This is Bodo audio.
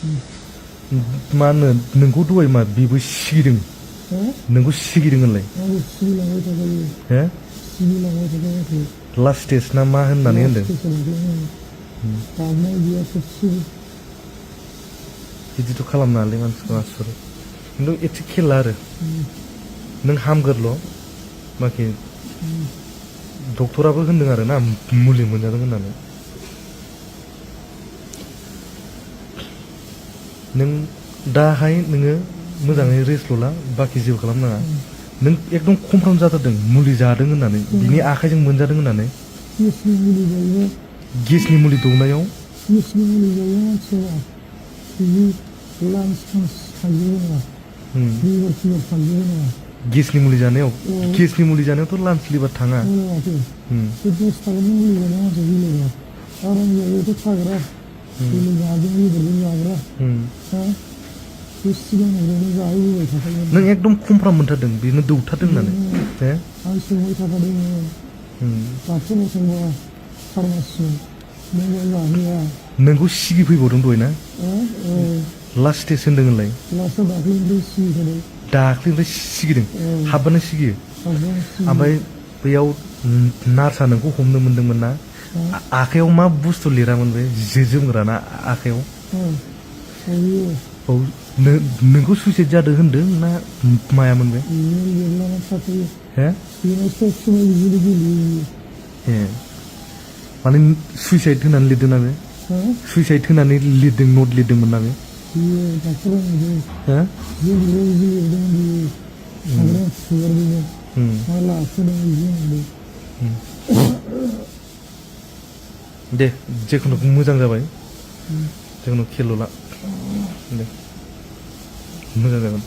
मा होनो नोंखौ दहाय मा बेबो सिगिदों नोंखौ सिगिदों होनलाय हे लास्ट स्टेज ना मा होननानै होनदों बिदिथ' खालामनाङालै मानसिखौ आसुर खिन्थु एसे खेला आरो नों हामगोरल' बाखि डक्टराबो होनदों आरो ना मुलि मोनजादों होननानै नों दाहाय नोङो मोजाङै रेस्टल' ला बाखि जेबो खालामनाङा नों एकदम कनफार्म जाथारदों मुलि जादों होननानै बिनि आखाइजों मोनजादों होननानै गेसनि मुलि दौनायाव गेसनि मुलि जानायावथ' लान्स लिभार थाङा नों एकदम कनफार्म मोनथारदों बेनो दौथारदों होननानै नोंखौ सिगिफैबावदों दहाय ना लास्ट स्टेज होनदों होनलाय दाख्लैनिफ्राय सिगिदों हाबबानो सिगियो ओमफ्राय बैयाव नार्सआ नोंखौ हमनो मोनदोंमोन ना आखाइयाव मा बुस्थु लिरामोन बे जोमग्रा ना आखाइयाव औ नोंखौ सुइसाइड जादों होनदों ना मायामोन बे ए माने सुइसाइड होनानै लिरदों ना बे सुइसाइड होनानै लिरदों नट लिरदोंमोन ना बे दे जेखुनु मोजां जाबाय जेखुनु खेल ला दे मोजां जागोन